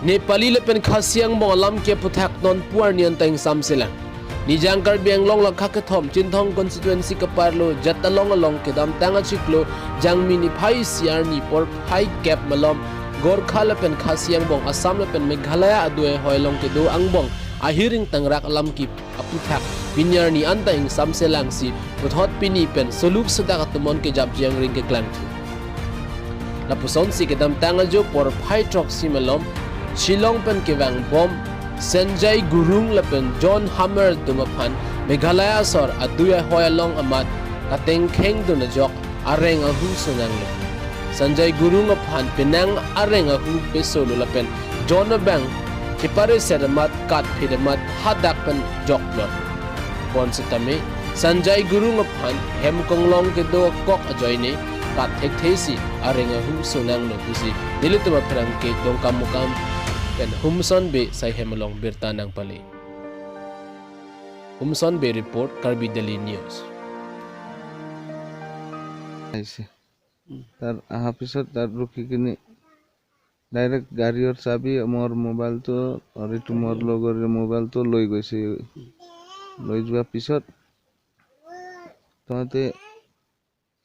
Nepali lepen khasiang bong lam ke puthak non puar nian teng samselang Nijang Karbi Anglong la khak thom Chinthong constituency ka parlo jatalong along ke dam tanga chiklo jangmi ni phai siar ni por phai cap malom Gorkha lepen khasiang bong Assam lepen Meghalaya adue hoilong ke do angbong ahiring tangrak lam ki aputhak pinyar ni anta ing samselang si puthot pini pen soluk sada katumon ke jabjiang ring ke klang thu lapuson si ke dam tanga jo por phai trok si malom Shillong pen ke wang bom Sanjay Gurung lepen John Hammer dumaphan Meghalaya sor aduya hoyalong amat kateng kheng do najok areng ahu sunang le Sanjay Gurung aphan Penang areng ahu besolo lepen John Bang kipare sedamat kat phidamat hadak pen jok plot pon sitame Sanjay Gurung aphan hem konglong ke do kok ajoine kat thek thesi areng ahu sunang no kusi dilituma phrang ke dongkam mukam pen Humson be sai hemalong birta nang pali Humson be report Karbi Daily News আহিছে। তাৰ অহাৰ পিছত তাত ৰখি কিনে direct গাড়ীৰ চাবি, মোৰ মোবাইলটো আৰু এইটো মোৰ লগৰ মোবাইলটো লৈ গৈছে। লৈ যোৱাৰ পিছত তহঁতে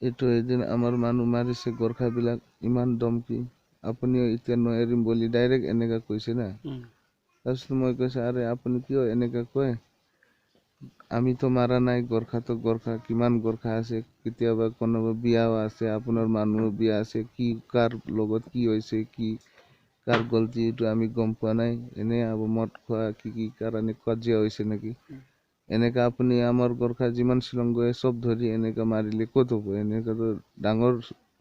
এইটো এদিন আমাৰ মানুহ মাৰিছে গোৰ্খাবিলাক, ইমান দমকি, আপুনিও এতিয়া নোৱাৰিম বুলি ডাইৰেক্ট এনেকা কৈছে না। তাৰপিছত মই কৈছোঁ, আৰে আপুনি কিয় এনেকা কয়, আমিতো মাৰা নাই, গোৰ্খাটো গোৰ্খা, কিমান গোৰ্খা আছে, কেতিয়াবা কোনোবা বিয়াও আছে, আপোনাৰ মানুহো বিয়া আছে, কি কাৰ লগত কি হৈছে, কি কাৰ গলতি এইটো আমি গম পোৱা নাই, এনেই আব মদ খোৱা কি কি কাৰণে কাজিয়া হৈছে নেকি, এনেকা আপুনি আমাৰ গোৰ্খা যিমান শ্বিলং গৈ চব ধৰি এনেকা মাৰিলে ক'ত হ'ব, এনেকাতো ডাঙৰ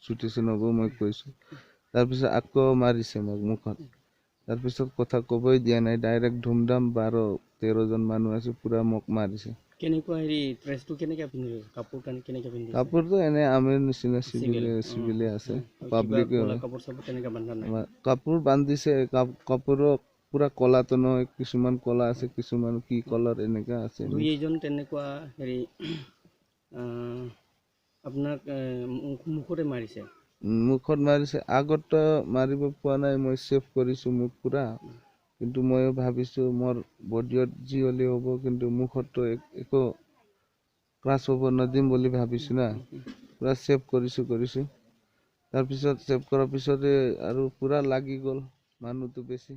চিটুৱেশ্যন হ'ব মই কৈছোঁ। তাৰপিছত আকৌ মাৰিছে মোক মুখত, তাৰপিছত কথা ক'বই দিয়া নাই, ডাইৰেক্ট ধুমধাম 12-13জন মানুহ আছে পুৰা মোক মাৰিছে। কেনেকুৱা হেৰি ড্ৰেছটো কেনেকৈ পিন্ধিছে, কাপোৰ কানি কেনেকৈ পিন্ধিছে? কাপোৰটো এনে আমাৰ নিচিনা চিভিলে আছে, পাব্লিক কাপোৰ চাপোৰ তেনেকৈ বান্ধা নাই? কাপোৰ বান্ধিছে, কাপোৰো পুৰা ক'লাটো নহয়, কিছুমান ক'লা আছে, কিছুমান কি কলাৰ এনেকা আছে। দুই এজন তেনেকুৱা হেৰি আপোনাক মুখতে মাৰিছে? মুখত মাৰিছে, আগত মাৰিব পোৱা নাই, মই ছেভ কৰিছোঁ মুখ পুৰা, কিন্তু ময়ো ভাবিছোঁ মোৰ বডিত যি হ'লেও হ'ব, কিন্তু মুখততো একো ক্ৰাছ হ'ব নদিম বুলি ভাবিছোঁ না, পুৰা ছেভ কৰিছোঁ। তাৰপিছত ছেভ কৰাৰ পিছতে আৰু পুৰা লাগি গ'ল মানুহটো বেছি।